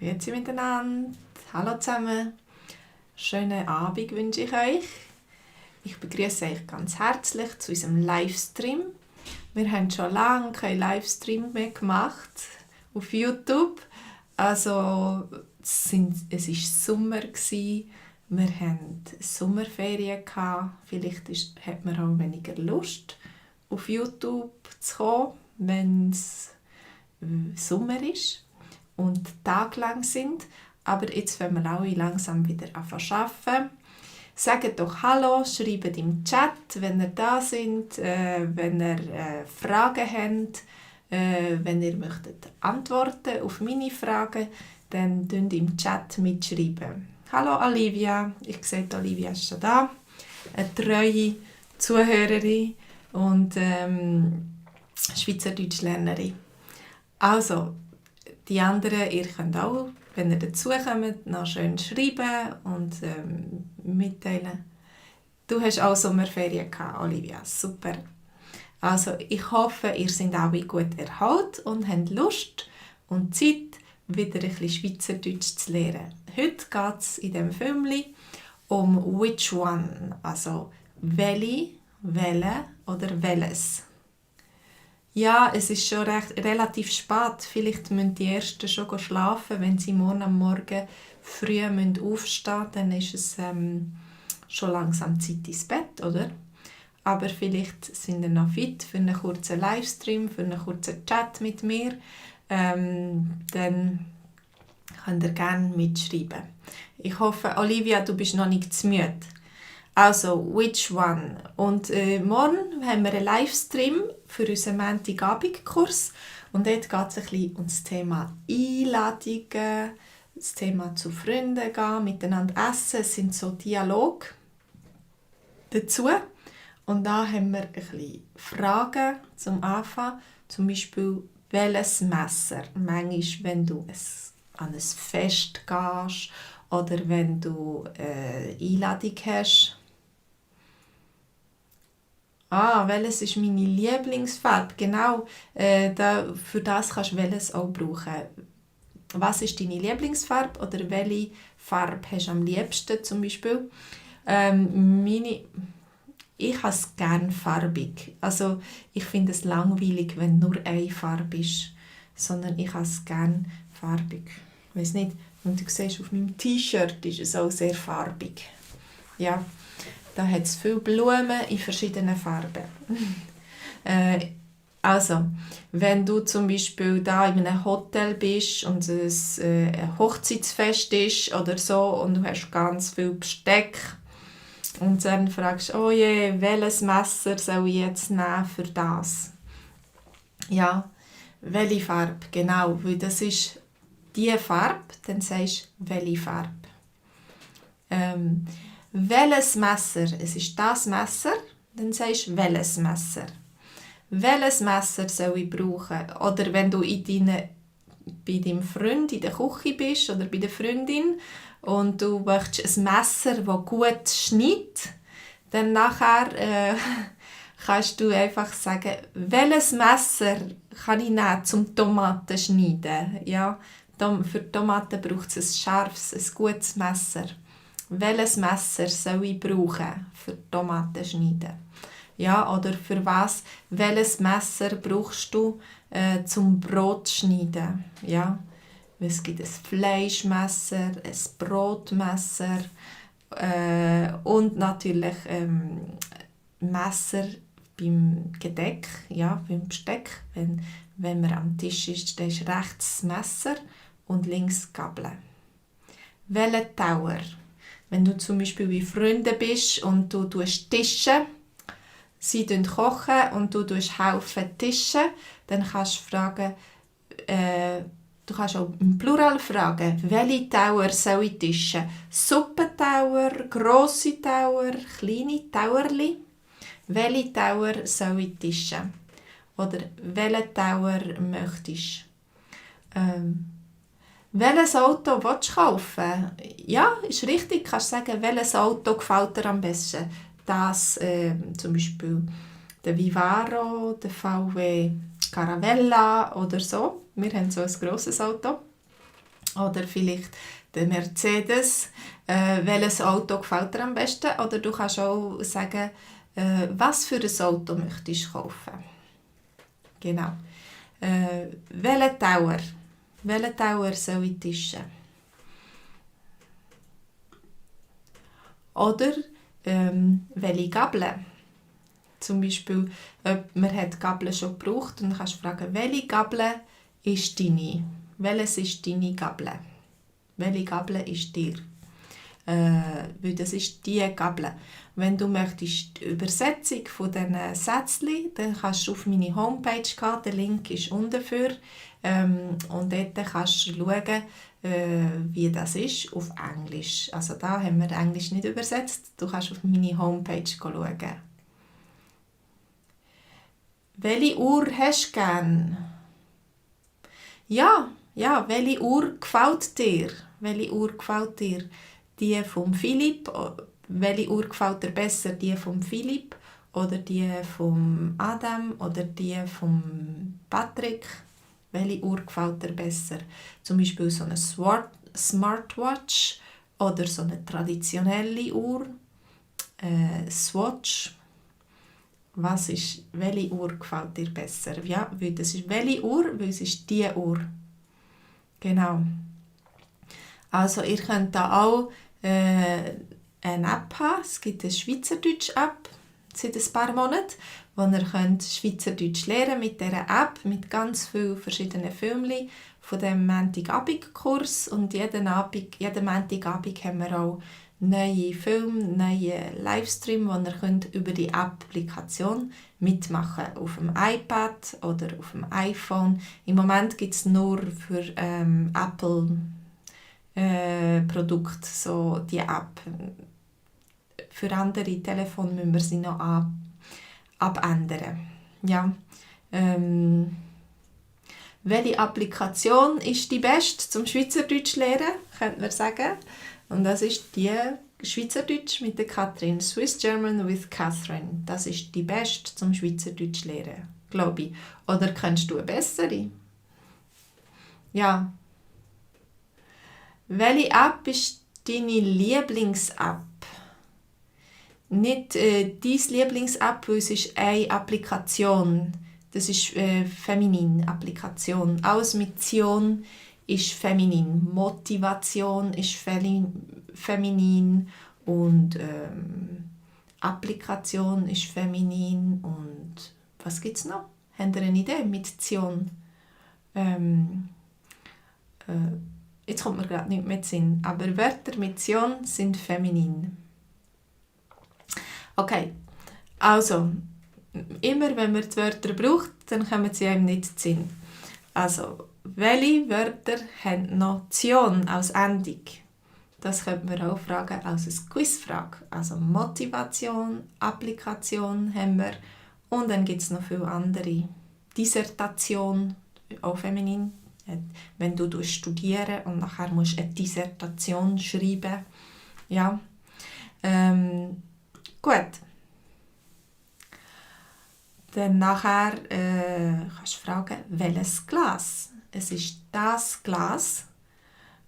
Grüezi miteinander. Hallo zusammen. Schönen Abend wünsche ich euch. Ich begrüße euch ganz herzlich zu unserem Livestream. Wir haben schon lange keinen Livestream mehr gemacht auf YouTube. Also es war Sommer. Wir hatten Sommerferien. Vielleicht hat man auch weniger Lust, auf YouTube zu kommen, wenn es Sommer ist und tagelang sind. Aber jetzt fangen wir alle langsam wieder an zu arbeiten. Sagt doch Hallo, schreibt im Chat, wenn ihr da seid, wenn ihr Fragen habt, wenn ihr möchtet antworten auf meine Fragen, dann könnt ihr im Chat mitschreiben. Hallo Olivia, ich sehe, Olivia ist schon da, eine treue Zuhörerin und Schweizerdeutschlernerin. Also, die anderen, ihr könnt auch, wenn ihr dazukommt, noch schön schreiben und mitteilen. Du hast auch Sommerferien gehabt, Olivia. Super. Also, ich hoffe, ihr seid alle gut erholt und habt Lust und Zeit, wieder ein bisschen Schweizerdeutsch zu lernen. Heute geht es in diesem Film um «Which one?» Also, welche, welche oder welches. Ja, es ist schon relativ spät. Vielleicht müssen die Ersten schon schlafen. Wenn sie morgen am Morgen früh aufstehen müssen, dann ist es schon langsam Zeit ins Bett, oder? Aber vielleicht sind sie noch fit für einen kurzen Livestream, für einen kurzen Chat mit mir. Dann könnt ihr gerne mitschreiben. Ich hoffe, Olivia, du bist noch nicht zu müde. Also, which one? Und morgen haben wir einen Livestream für unseren Montagabendkurs. Und dort geht es ein bisschen um das Thema Einladungen, das Thema zu Freunden gehen, miteinander essen. Es sind so Dialoge dazu. Und da haben wir ein bisschen Fragen zum Anfang. Zum Beispiel, welches Messer? Manchmal, wenn du an ein Fest gehst oder wenn du eine Einladung hast. Welches ist meine Lieblingsfarbe? Genau, für das kannst du welches auch brauchen. Was ist deine Lieblingsfarbe oder welche Farbe hast du am liebsten zum Beispiel? Ich habe es gerne farbig. Also ich finde es langweilig, wenn nur eine Farbe ist, sondern ich habe es gerne farbig. Ich weiss nicht, und du siehst, auf meinem T-Shirt ist es auch sehr farbig. Ja. Da hat es viele Blumen in verschiedenen Farben. Also, wenn du zum Beispiel da in einem Hotel bist und es ein Hochzeitsfest ist oder so und du hast ganz viel Besteck und dann fragst du, oh je, welches Messer soll ich jetzt nehmen für das? Ja, welche Farbe, genau, weil das ist die Farbe, dann sagst du, welche Farbe. Welches Messer? Es ist das Messer, dann sagst du, welches Messer. Welches Messer soll ich brauchen? Oder wenn du bei deinem Freund in der Küche bist oder bei der Freundin und du möchtest ein Messer, das gut schneidet, dann nachher kannst du einfach sagen, welches Messer kann ich nehmen, zum Tomaten schneiden? Ja, für Tomaten braucht es ein scharfes, ein gutes Messer. Welches Messer soll ich brauchen für Tomaten schneiden? Ja, oder für was? Welches Messer brauchst du zum Brot schneiden? Ja, es gibt ein Fleischmesser, ein Brotmesser und natürlich Messer beim Gedeck, ja, beim Besteck. Wenn man am Tisch ist, dann ist rechts das Messer und links die Gabel. Welcher Tauer? Wenn du zum Beispiel bei Freunden bist und du tischen, sie kochen und du helfen tischen, dann kannst du fragen, du kannst auch im Plural fragen, welche Tauer soll ich tischen? Suppentauer, grosse Tauer, kleine Tauerli? Welche Tauer soll ich tischen? Oder welchen Tauer möchtest du? Welches Auto willst du kaufen? Ja, ist richtig. Du kannst sagen, welches Auto gefällt dir am besten. Das zum Beispiel der Vivaro, der VW Caravella oder so. Wir haben so ein grosses Auto. Oder vielleicht der Mercedes. Welches Auto gefällt dir am besten? Oder du kannst auch sagen, was für ein Auto möchtest du kaufen. Genau. Welchen Tower? Welchen Tower soll ich tischen? Oder welche Gabel? Zum Beispiel, man hat Gabel schon gebraucht und dann kannst du fragen, welche Gabel ist deine? Welches ist deine Gabel? Welche Gabel ist dir? Weil das ist die Gabel. Wenn du möchtest die Übersetzung von diesen Sätzchen, dann kannst du auf meine Homepage gehen, der Link ist unten für. Und dort kannst du schauen, wie das ist auf Englisch. Also da haben wir Englisch nicht übersetzt, du kannst auf meine Homepage schauen. Welche Uhr hast du gern? Ja, welche Uhr gefällt dir? Welche Uhr gefällt dir? Die von Philipp? Welche Uhr gefällt dir besser? Die von Philipp oder die von Adam oder die von Patrick? Welche Uhr gefällt dir besser? Zum Beispiel so eine Smartwatch oder so eine traditionelle Uhr, Swatch. Welche Uhr gefällt dir besser? Ja, weil das ist welche Uhr, weil es ist die Uhr. Genau. Also ihr könnt da auch eine App haben. Es gibt eine Schweizerdeutsch-App seit ein paar Monaten, wo ihr könnt Schweizerdeutsch lernen mit dieser App, mit ganz vielen verschiedenen Filmen von dem Montagabend-Kurs. Und jeden Montagabend haben wir auch neue Filme, neue Livestream, wo ihr könnt über die Applikation mitmachen könnt. Auf dem iPad oder auf dem iPhone. Im Moment gibt es nur für Apple Produkte so die App. Für andere Telefone müssen wir sie noch abändern. Ja. Welche Applikation ist die beste zum Schweizerdeutsch lernen, könnte man sagen. Und das ist die Schweizerdeutsch mit der Katrin. Swiss German with Catherine. Das ist die beste zum Schweizerdeutsch lernen, glaube ich. Oder kennst du eine bessere? Ja. Welche App ist deine Lieblings-App? Nicht deine Lieblings-App, weil es ist eine Applikation. Das ist feminin, Applikation. Alles mit Tion ist feminin. Motivation ist feminin und Applikation ist feminin. Und was gibt es noch? Habt ihr eine Idee mit Tion? Jetzt kommt mir gerade nicht mehr in den Sinn. Aber Wörter mit Tion sind feminin. Okay, also immer wenn man die Wörter braucht, dann kommen sie einem nicht in den Sinn. Also, welche Wörter haben noch Tion als Endung? Das könnte man auch fragen als eine Quizfrage. Also Motivation, Applikation haben wir und dann gibt es noch viele andere. Dissertation, auch feminin. Wenn du studieren und nachher musst du eine Dissertation schreiben. Ja. Gut. Dann nachher kannst du fragen, welches Glas? Es ist das Glas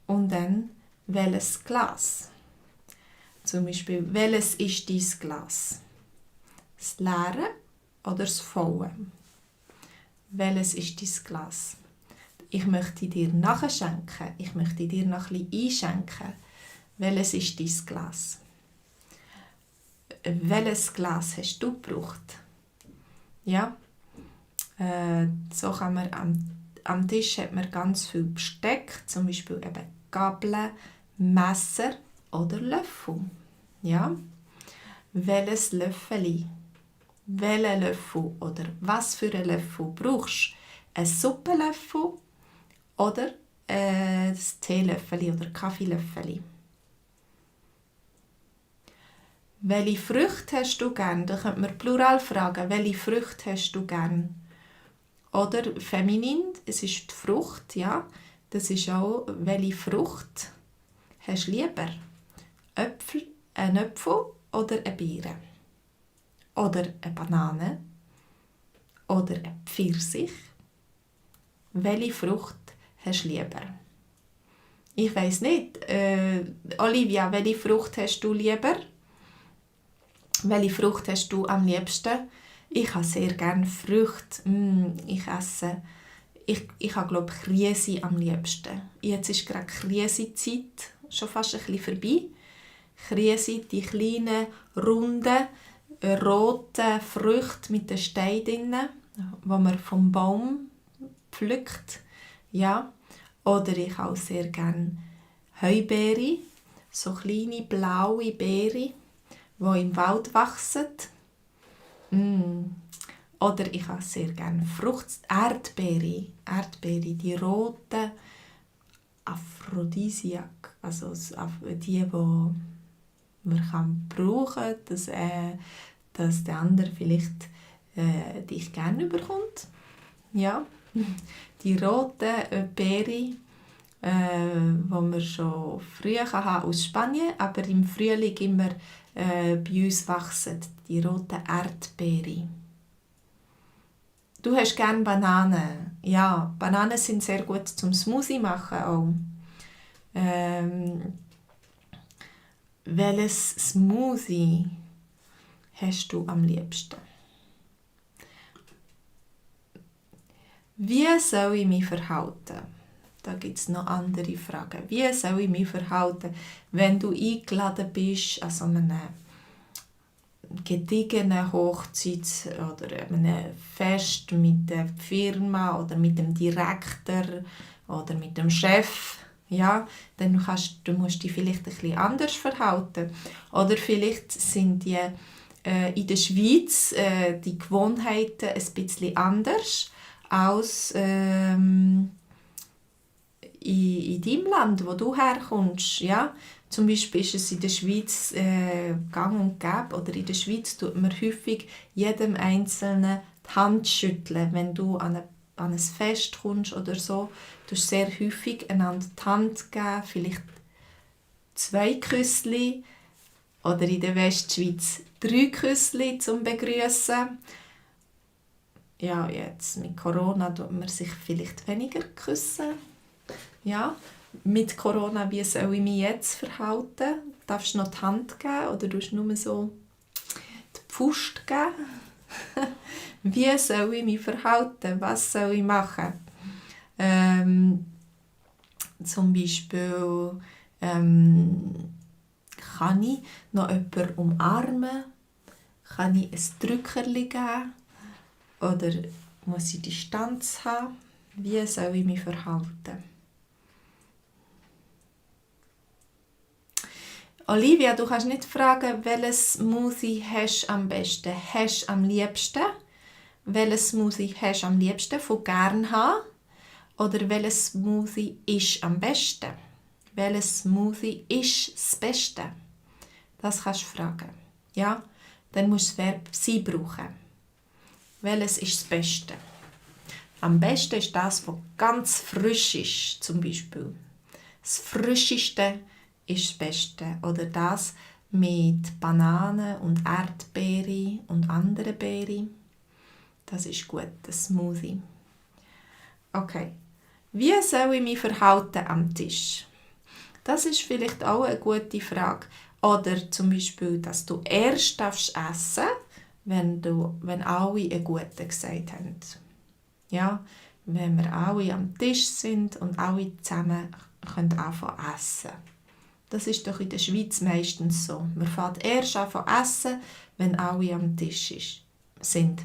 und dann welches Glas? Zum Beispiel, welches ist dein Glas? Das leere oder das volle? Welches ist dein Glas? Ich möchte dir nachschenken. Ich möchte dir noch ein bisschen einschenken. Welches ist dein Glas? Welches Glas hast du gebraucht? Ja, so kann man am Tisch hat man ganz viel Besteck, zum Beispiel eben Gabeln, Messer oder Löffel. Ja, welches Löffeli? Welchen Löffel oder was für einen Löffel brauchst du? Einen Suppenlöffel oder ein Teelöffel oder Kaffeelöffel? Welche Früchte hast du gern? Da könnte man plural fragen. Welche Früchte hast du gern? Oder feminin, es ist die Frucht, ja. Das ist auch, welche Frucht hast du lieber? Ein Apfel oder eine Beere? Oder eine Banane? Oder ein Pfirsich? Welche Frucht hast du lieber? Ich weiss nicht. Olivia, welche Frucht hast du lieber? Welche Frucht hast du am liebsten? Ich habe sehr gerne Früchte. Ich esse. Ich habe, glaube ich, Krise am liebsten. Jetzt ist gerade Krise-Zeit, schon fast ein bisschen vorbei. Krise, die kleinen, runden, roten Früchte mit den Steinen drin, die man vom Baum pflückt. Ja. Oder ich auch sehr gerne Heubeere, so kleine blaue Beeren, die im Wald wachsen. Oder ich habe sehr gerne Erdbeere, die roten Aphrodisiak, also die man brauchen kann, dass der andere vielleicht dich gerne überkommt. Ja, die roten Beeren, die man schon früher aus Spanien, aber im Frühling immer bei uns wachsen, die roten Erdbeeren. Du hast gerne Bananen. Ja, Bananen sind sehr gut zum Smoothie machen auch. Welches Smoothie hast du am liebsten? Wie soll ich mich verhalten? Da gibt es noch andere Fragen. Wie soll ich mich verhalten, wenn du eingeladen bist an so einem gediegenen Hochzeit oder einem Fest mit der Firma oder mit dem Direktor oder mit dem Chef? Ja, dann musst du dich vielleicht ein bisschen anders verhalten. Oder vielleicht sind die in der Schweiz die Gewohnheiten ein bisschen anders als in deinem Land, wo du herkommst. Ja? Zum Beispiel ist es in der Schweiz gang und gäbe, oder in der Schweiz tut man häufig jedem Einzelnen die Hand schütteln, wenn du an ein Fest kommst oder so. Du hast sehr häufig einander die Hand geben, vielleicht 2 Küssli oder in der Westschweiz 3 Küssli zum Begrüßen. Ja, jetzt mit Corona tut man sich vielleicht weniger küssen. Ja, mit Corona, wie soll ich mich jetzt verhalten? Darfst du noch die Hand geben oder tust du nur so die Pfust geben? Wie soll ich mich verhalten? Was soll ich machen? Zum Beispiel kann ich noch jemanden umarmen? Kann ich ein Drückerli geben? Oder muss ich Distanz haben? Wie soll ich mich verhalten? Olivia, du kannst nicht fragen, welches Smoothie hast du am besten? Hast du am liebsten? Welches Smoothie hast du am liebsten von gern haben? Oder welches Smoothie ist am besten? Welches Smoothie ist das Beste? Das kannst du fragen. Ja? Dann musst du das Verb «sein» brauchen. Welches ist das Beste? Am besten ist das, was ganz frisch ist, zum Beispiel. Das Frischeste ist das Beste. Oder das mit Bananen und Erdbeeren und anderen Beeren. Das ist gut, das Smoothie. Okay. Wie soll ich mich verhalten am Tisch? Das ist vielleicht auch eine gute Frage. Oder zum Beispiel, dass du erst essen darfst, wenn alle einen guten gesagt haben. Ja, wenn wir alle am Tisch sind und alle zusammen können anfangen zu essen. Das ist doch in der Schweiz meistens so. Man fängt erst an zu essen, wenn alle am Tisch sind.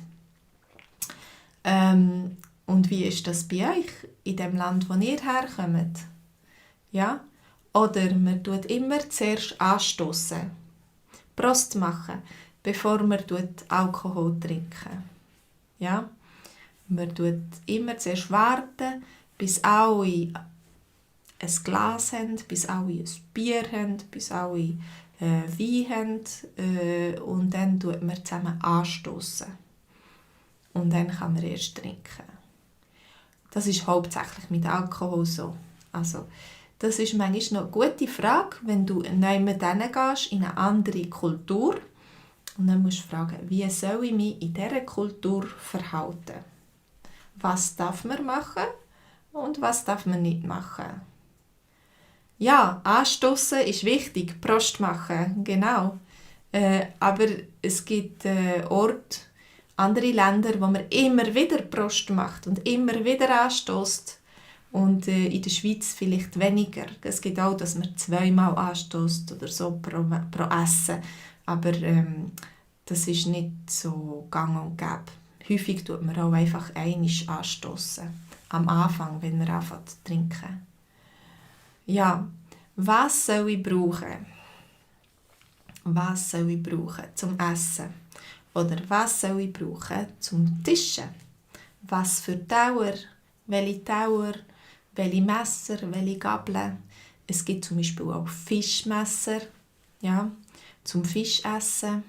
Und wie ist das bei euch in dem Land, wo ihr herkommt? Ja? Oder man tut immer zuerst anstoßen, Prost machen, bevor man Alkohol trinken. Ja? Man tut immer zuerst warten, bis alle ein Glas haben, bis alle ein Bier haben, bis alle Wein haben, und dann tut man zusammen anstoßen. Und dann kann man erst trinken. Das ist hauptsächlich mit Alkohol so. Also, das ist manchmal noch eine gute Frage, wenn du jemanden hingehst, in eine andere Kultur. Und dann musst du fragen, wie soll ich mich in dieser Kultur verhalten? Was darf man machen und was darf man nicht machen? Ja, anstoßen ist wichtig, Prost machen, genau. Aber es gibt Orte, andere Länder, wo man immer wieder Prost macht und immer wieder anstößt. Und in der Schweiz vielleicht weniger. Es gibt auch, dass man zweimal anstößt oder so pro Essen. Aber das ist nicht so gang und gäbe. Häufig tut man auch einfach einmal anstoßen. Am Anfang, wenn man anfängt zu trinken. Ja, was soll ich brauchen? Was soll ich brauchen zum Essen? Oder was soll ich brauchen zum Tischen? Was für Tauer? Welche Tauer? Welche Messer? Welche Gabeln? Es gibt zum Beispiel auch Fischmesser, ja, zum Fischessen.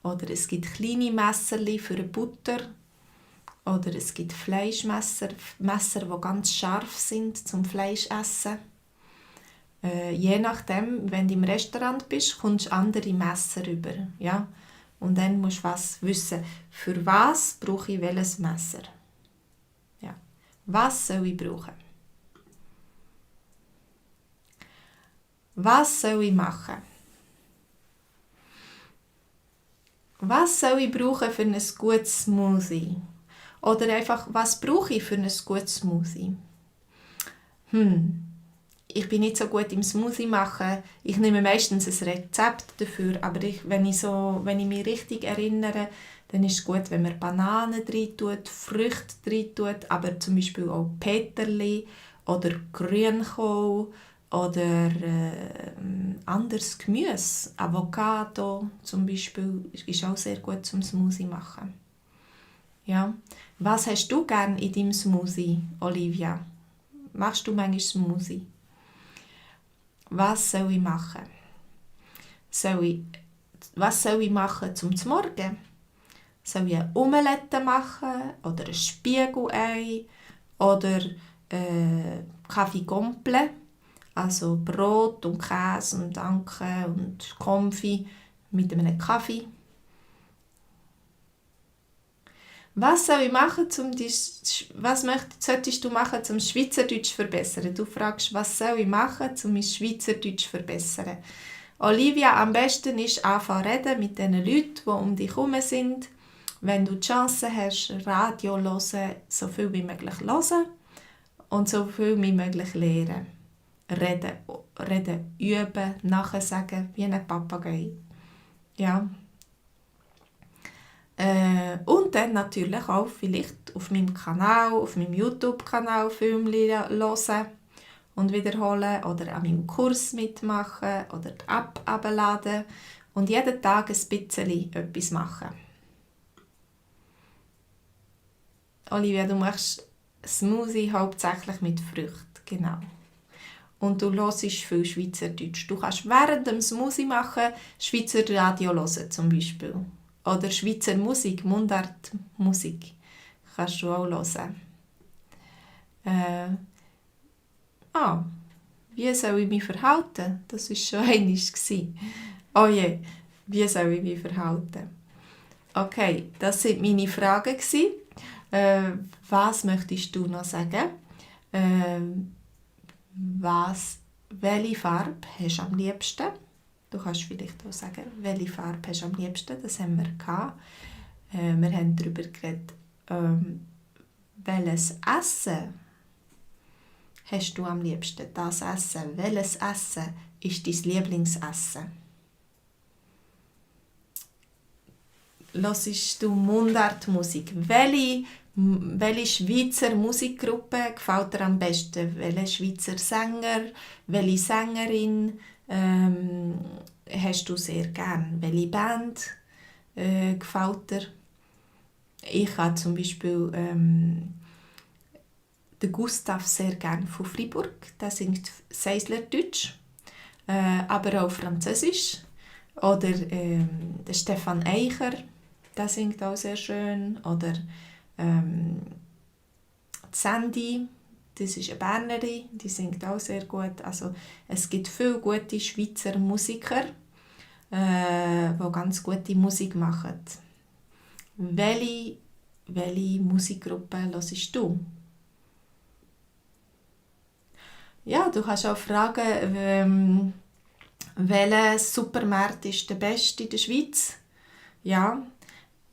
Oder es gibt kleine Messerli für Butter. Oder es gibt Fleischmesser, Messer, die ganz scharf sind zum Fleischessen. Je nachdem, wenn du im Restaurant bist, kommst du andere Messer über. Ja? Und dann musst du wissen, für was brauche ich welches Messer. Ja. Was soll ich brauchen? Was soll ich machen? Was soll ich brauchen für ein gutes Smoothie? Oder einfach, was brauche ich für ein gutes Smoothie? Ich bin nicht so gut im Smoothie machen. Ich nehme meistens ein Rezept dafür, aber wenn ich mich richtig erinnere, dann ist es gut, wenn man Bananen rein tut, Früchte rein tut, aber zum Beispiel auch Peterli oder Grünkohl oder anderes Gemüse. Avocado zum Beispiel ist auch sehr gut zum Smoothie machen. Ja. Was hast du gern in deinem Smoothie, Olivia? Machst du manchmal Smoothie? Was soll ich machen? Was soll ich machen zum Morgen? Soll ich eine Omelette machen oder ein Spiegelei oder Kaffee Comple, also Brot und Käse und Anke und Konfi mit einem Kaffee? Was soll ich machen, solltest du machen, um Schweizerdeutsch zu verbessern? Du fragst, was soll ich machen, um mein Schweizerdeutsch zu verbessern? Olivia, am besten ist anfangen reden mit den Leuten, die um dich herum sind. Wenn du die Chance hast, Radio hören, so viel wie möglich hören und so viel wie möglich lernen. Reden, üben, nachsagen, wie ein Papagei. Ja. Und dann natürlich auch vielleicht auf meinem Kanal, auf meinem YouTube-Kanal Filme hören und wiederholen oder an meinem Kurs mitmachen oder die App herunterladen und jeden Tag ein bisschen etwas machen. Olivia, du machst Smoothie hauptsächlich mit Früchten, genau. Und du hörst viel Schweizerdeutsch. Du kannst während dem Smoothie machen Schweizer Radio hören, zum Beispiel. Oder Schweizer Musik, Mundartmusik kannst du auch hören. Wie soll ich mich verhalten? Das war schon einmal. Oh je, wie soll ich mich verhalten? Okay, das waren meine Fragen. Was möchtest du noch sagen? Welche Farbe hast du am liebsten? Du kannst vielleicht auch sagen, welche Farbe hast du am liebsten? Das haben wir gehabt. Wir haben darüber geredet, welches Essen hast du am liebsten? Das Essen. Welches Essen ist dein Lieblingsessen? Hörst du Mundartmusik? Welche Schweizer Musikgruppe gefällt dir am besten? Welcher Schweizer Sänger? Welche Sängerin hast du sehr gern? Welche Band gefällt dir? Ich habe zum Beispiel den Gustav sehr gern von Fribourg. Der singt Seislerdeutsch, aber auch Französisch. Oder der Stefan Eicher, der singt auch sehr schön. Oder Sandy, das ist eine Bernerin, die singt auch sehr gut. Also, es gibt viele gute Schweizer Musiker, die ganz gute Musik machen. Welche Musikgruppe hörst du? Ja, du kannst auch fragen, welcher Supermarkt ist der beste in der Schweiz? Ja,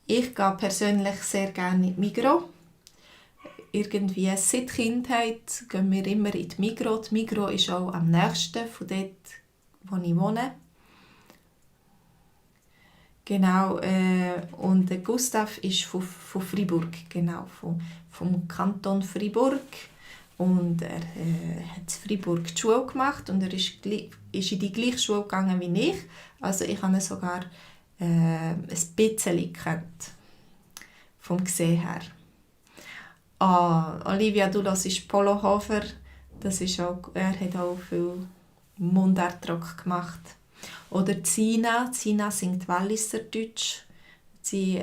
ich gehe persönlich sehr gerne in die Migros. Irgendwie seit Kindheit gehen wir immer in die Migros. Die Migros ist auch am nächsten von dort, wo ich wohne. Genau, und der Gustav ist von Freiburg, genau, vom Kanton Freiburg. Und er hat in Freiburg die Schule gemacht und er ist in die gleiche Schule gegangen wie ich. Also ich habe ihn sogar ein bisschen gekannt, vom Gesehen her. Olivia, du hörst Polo Hofer, er hat auch viel Mundartrock gemacht. Oder Zina singt Walliserdeutsch. Sie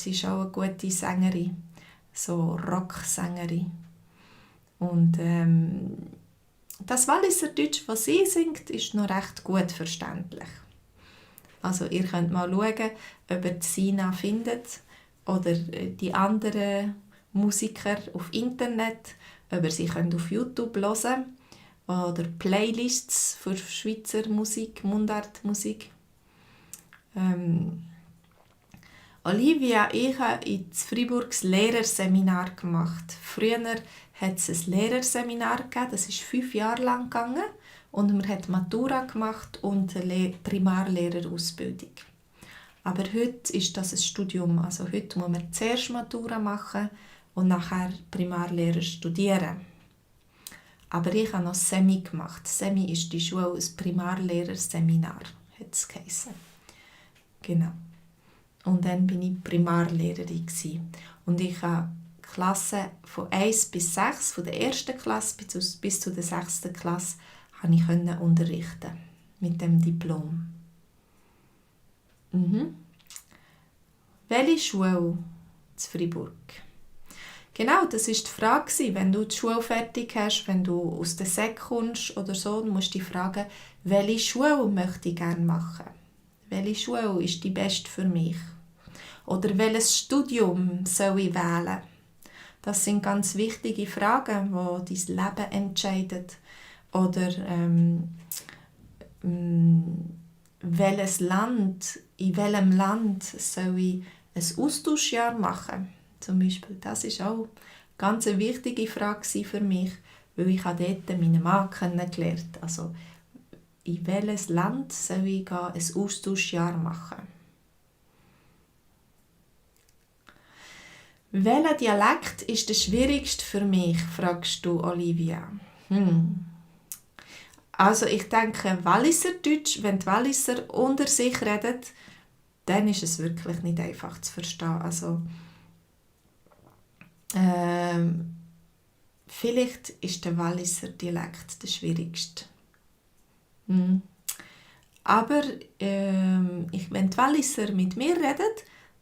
ist auch eine gute Sängerin, so Rocksängerin. Und das Walliserdeutsch, was sie singt, ist noch recht gut verständlich. Also ihr könnt mal schauen, ob ihr Zina findet oder die anderen Musiker auf Internet, ob ihr sie auf YouTube hören könnt. Oder Playlists für Schweizer Musik, Mundartmusik. Olivia, ich habe in Freiburg ein Lehrerseminar gemacht. Früher hat es ein Lehrerseminar gegeben, das ist 5 Jahre lang gegangen. Und man hat Matura gemacht und eine Primarlehrerausbildung. Aber heute ist das ein Studium. Also heute muss man zuerst Matura machen und nachher Primarlehrer studieren. Aber ich habe noch Semi gemacht. Semi ist die Schule, ein Primarlehrerseminar, hat es geheissen. Genau. Und dann war ich Primarlehrerin. Und ich habe Klassen von 1 bis 6, von der 1. Klasse bis zur 6. Klasse, konnte ich unterrichten. Mit dem Diplom. Welche Schule in Freiburg? Genau, das war die Frage. Wenn du die Schule fertig hast, wenn du aus der Sek kommst oder so, dann musst du dich fragen, welche Schule möchte ich gerne machen? Welche Schule ist die beste für mich? Oder welches Studium soll ich wählen? Das sind ganz wichtige Fragen, die dein Leben entscheiden. Oder welches Land, in welchem Land soll ich ein Austauschjahr machen? Zum Beispiel, das ist auch eine ganz wichtige Frage für mich, weil ich dort meinen Mann kennengelernt. Also, in welches Land soll ich ein Austauschjahr machen? Welcher Dialekt ist der schwierigste für mich, fragst du, Olivia. Also ich denke, Walliserdeutsch, wenn die Walliser unter sich reden, dann ist es wirklich nicht einfach zu verstehen. Also, vielleicht ist der Walliser Dialekt der schwierigste. Aber wenn die Walliser mit mir reden,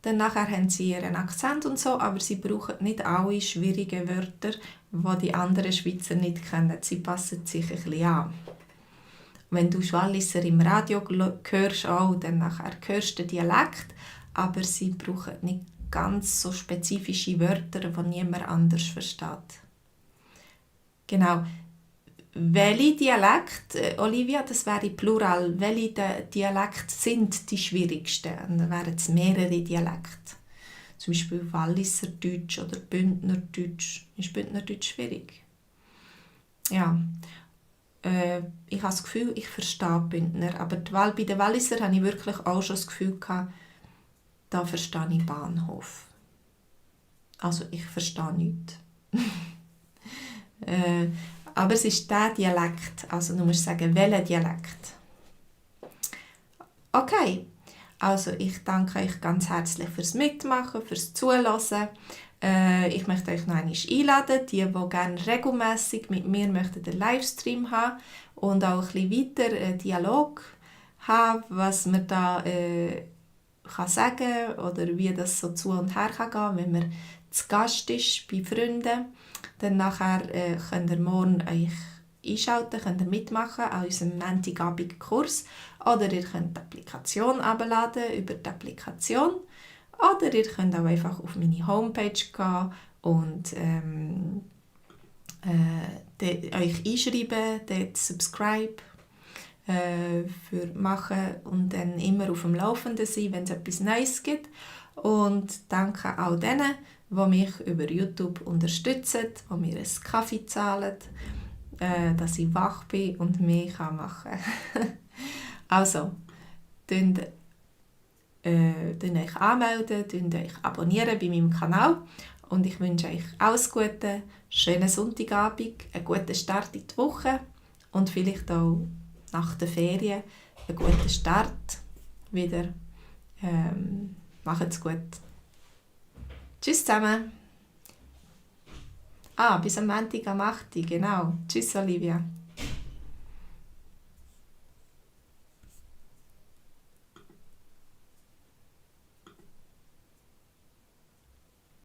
dann nachher haben sie ihren Akzent und so, aber sie brauchen nicht alle schwierigen Wörter, die die anderen Schweizer nicht kennen. Sie passen sich ein bisschen an. Wenn du Walliser im Radio hörst, auch, dann nachher hörst du den Dialekt, aber sie brauchen nicht ganz so spezifische Wörter, die niemand anders versteht. Genau. Welche Dialekte, Olivia, das wäre Plural, welche Dialekte sind die schwierigsten? Und dann wären es mehrere Dialekte. Zum Beispiel Walliserdeutsch oder Bündnerdeutsch. Ist Bündnerdeutsch schwierig? Ja. Ich habe das Gefühl, ich verstehe Bündner. Aber bei den Walliser hatte ich wirklich auch schon das Gefühl, da verstehe ich Bahnhof. Also ich verstehe nichts. Aber es ist der Dialekt. Also du musst sagen, welcher Dialekt. Okay, also ich danke euch ganz herzlich fürs Mitmachen, fürs Zuhören. Ich möchte euch noch einmal einladen, die gerne regelmässig mit mir möchten den Livestream haben und auch ein bisschen weiter einen Dialog haben, was man da kann sagen oder wie das so zu und her kann gehen, wenn man zu Gast ist bei Freunden. Dann nachher könnt ihr morgen euch einschalten, könnt ihr mitmachen an unserem Montagabend-Kurs. Oder ihr könnt die Applikation herunterladen über die Applikation. Oder ihr könnt auch einfach auf meine Homepage gehen und euch einschreiben, dort subscribe für machen und dann immer auf dem Laufenden sein, wenn es etwas Neues gibt. Und danke auch denen, die mich über YouTube unterstützen, die mir einen Kaffee zahlen, dass ich wach bin und mehr machen kann. Also, könnt euch anmelden, könnt euch abonnieren bei meinem Kanal und ich wünsche euch alles Gute, schönen Sonntagabend, einen guten Start in die Woche und vielleicht auch nach der Ferien einen guten Start wieder. Macht's gut. Tschüss zusammen. Bis am Montag am 8. Genau. Tschüss, Olivia.